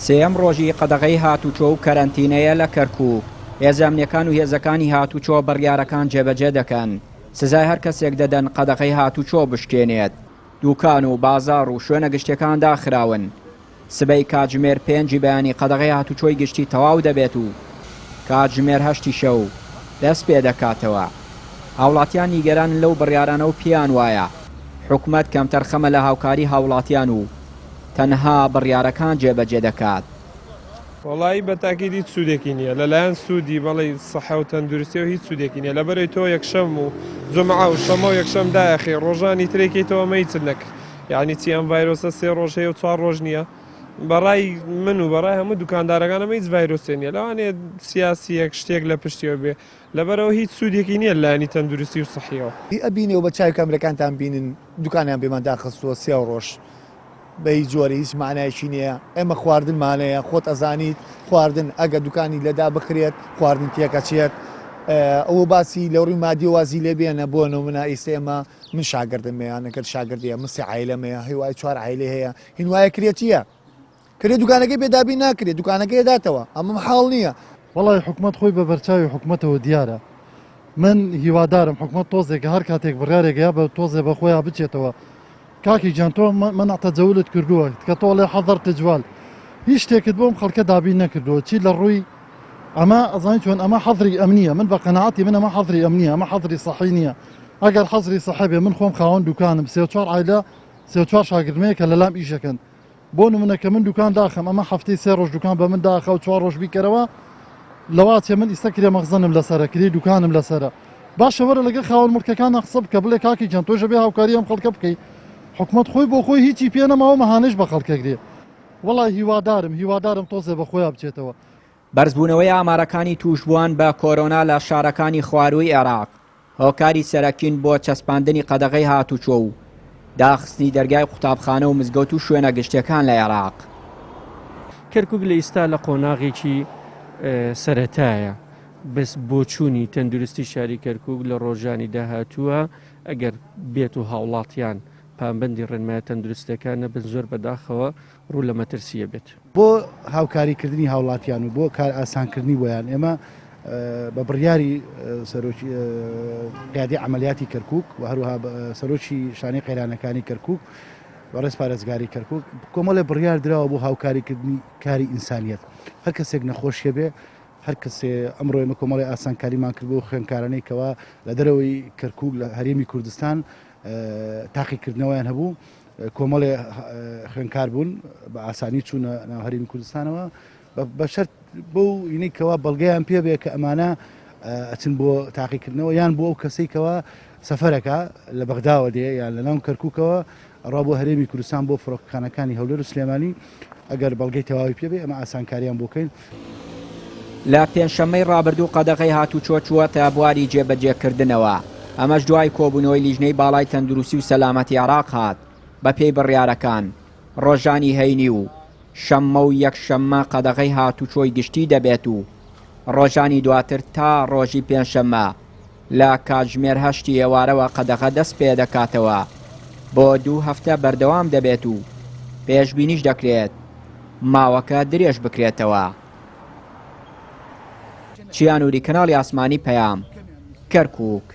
سێیەم ڕۆژی قەدەغەی هاتوچۆ و کەرەنتینەیە لە کەرکوک، هێزە ئەمنیەکان و هێزەکانی هاتوچۆ بڕیارەکان جێبەجێ دەکەن، سزای هەر کەسێک دەدەن قەدەغەی هاتوچۆ بشکێنێت، دوکان و بازاڕ و شوێنە گشتیەکان داخراون. سبەی کاتژمێر پێنجی بەیانی قەدەغەی هاتوچۆی گشتی تەواو دەبێت و کاتژمێر هەشتی شەو دەست پێدەکاتەوە. هاوڵاتیان نیگەرانن لەو بڕیارانە و پێیان وایە حکومەت کەمتەرخەمە لە هاوکاری هاوڵاتیان و تەنها بڕیارەکان جێبەجێ دەکات. وەڵایی بە تاکید هیچ سوودێکی نییە لەلایەن سوودی بەڵی سەحە و تەندروستیەوە هیچ سوودێکی نییە لەبەرەی تۆ یەکشەم و جومعە و شەمە و یەکشەم دایەخەی ڕۆژانی ترێکەیتەوە ئەمە هیچت نەکرد یعنی چی ئەم ڤایرۆسە سێ ڕۆژ هەیە و چوار ڕۆژ نییە بەڕای من و بەڕای هەموو دوکاندارەکان ئەمە هیچ ڤایرۆسێ نییە لەوانەیە سیاسیەک شتێک لە پشتیەوە بێ لەبەرەوە هیچ سوودێکی نییە لایەنی تەندروستی و سەحیەوە. ئەبینێ و بە چاوی کامێرەکانتان بینن دوکانیان پێمان داخستووە سێ ڕۆژ بە هیچ جۆرێ هیچ مەعنایەکی نییە ئێمە خواردنمان هەیە خۆت ئەزانیت خواردن ئەگە دوکانی لەدا بخرێت خواردن تێکەچێت ئەوە باسی لە ڕووی مادی وازی لێ بێنە بۆ نمونە ئیستا ئێمە من شاگردم هەیە نەکرد شاگردیە من سێ عایلەم هەیە هیوای چوار عایلەی هەیە هین وایە کرێتیە کرێ دوکانەکەی پێ دابین ناکرێت دوکانەکەی داتەوە ئەمە حاڵ نییە. وەڵای حکومەت خۆی بە بەرچاوی حکومەتەوە دیارە من هیوادارم حکومەت تۆزێک هەر کاتێک بڕیارێک یا بە تۆزێ بە خۆیان بچێتەوە کاکی گیان تۆ مەنع تەجەولت کردووە کە تۆ ئەڵێ حەزەر تجوال هیچ شتێکت بۆم خەڵکە دابین نەکردووە چی لە ڕووی ئەمە ئەزانی چۆن ئەمە حەزری ئەمنیە من بە قەناعەتی من ئەمە حەزری ئەمنیە ئەمە حەزری سەحی نییە ئەگەر حەزری سەحی بێ من خۆم خاوەن دوکانم سێ چوار عایلە سێ چوار شاگردمەیە کە لەلام ئیشەکەن بۆ نمونە کە من دوکان داخەم ئەمە هەفتەی سێ ڕۆژ دوکان بە من داخە و چوار ڕۆژ بیکەرەوە لەواچێ من ئیستا کرێ مەخزەنم لەسەرە کرێ دوکانم لەسەرە باشە وەرە لەگەڵ خاوەن مڵکەکانە قسە بکە بڵێ کاکی گیان تۆش ئەبێ هاوکاری ئەم خەڵکە بکەی حکومەت خۆی بۆ خۆی هیچی پێ نەماوە مەهانەش بە خەڵکەگرێ وەڵا هیوادارم هیوادارم تۆزێ بە خۆیا بچێتەوە. بەرزبوونەوەی ئامارەکانی تووشبووان بە کۆرۆنا لە شارەکانی خوارووی عێراق هۆکاری سەرەکین بۆ چەسپاندنی قەدەغەی هاتوچۆ و داخستنی دەرگای قوتابخانە و مزگەوت و شوێنە گشتیەکان لە عێراق. کەرکوک لە ئیستا لە قۆناغێکی سەرەتایە، بەس بۆچوونی تەندروستی شاری کەرکوک لە ڕۆژانی داهاتووە ئەگەر بێت و هاوڵاتیان پابەندی ڕێنمایە تەندروستیەکان نەبن زۆر بەداخەوە ڕوو لە مەترسیە بێت. بۆ هاوکاری کردنی هاوڵاتیان و بۆ کار ئاسان کردنی بۆیان ئێمە بە بڕیاری سەرۆکی قیادی عەمەلیاتی کەرکوک و هەروەها سەرۆکی شانەی قەیرانەکانی کەرکوک بەڕێز پارێزگاری کەرکوک کۆمەڵێ بڕیار دراوە بۆ هاوکاریکردنی کاری ئینسانیەت هەر کەسێک نەخۆشیە بێ هەر کەسێ ئەمڕۆ ئێمە کۆمەڵی ئاسانکاریمان کرد بۆ خوێندکارانەی کەوا لە دەرەوەی کەرکوک لە هەرێمی کوردستان تاقیکردنەوەیان هەبوو کۆمەڵێ خوێندکار بوون بە ئاسانی چوونە ناو هەرێمی کوردستانەوە بە شەرت بەو ئینەی کەوا بەڵگەیان پێ بێ کە ئەمانە ئەچن بۆ تاقیکردنەوە یان بۆ ئەو کەسەی کەوا سەفەرەکە لە بەغداوە دێ یان لە ناو کەرکووکەوە ئەڕوا بۆ هەرێمی کوردستان بۆ فڕۆکەخانەکانی هەولێر و سلێمانی ئەگەر بەڵگەی تەواوی پێ بێ ئەمە ئاسانکاریان بۆ کەین. لە پێنجشەممەی ڕابردوو قەدەغەی هاتوچۆ چووەتە بواری جێبەجێکردنەوە، ئەمەش دوای کۆبوونەوەی لیژنەی باڵای تەندروستی و سەلامەتی عێراق هات، بەپێی بڕیارەکان ڕۆژانی هەینی و شەممە و یەکشەممە قەدەغەی هاتوچۆی گشتی دەبێت و ڕۆژانی دواتر تا ڕۆژی پێنجشەممە لە کاتژمێر هەشتی ئێوارەوە قەدەغە دەست پێدەکاتەوە بۆ دوو هەفتە بەردەوام دەبێت و پێشبینیش دەکرێت ماوەکە درێژ بکرێتەوە. چیا نوری کەناڵی ئاسمانی پەیام، کەرکوک.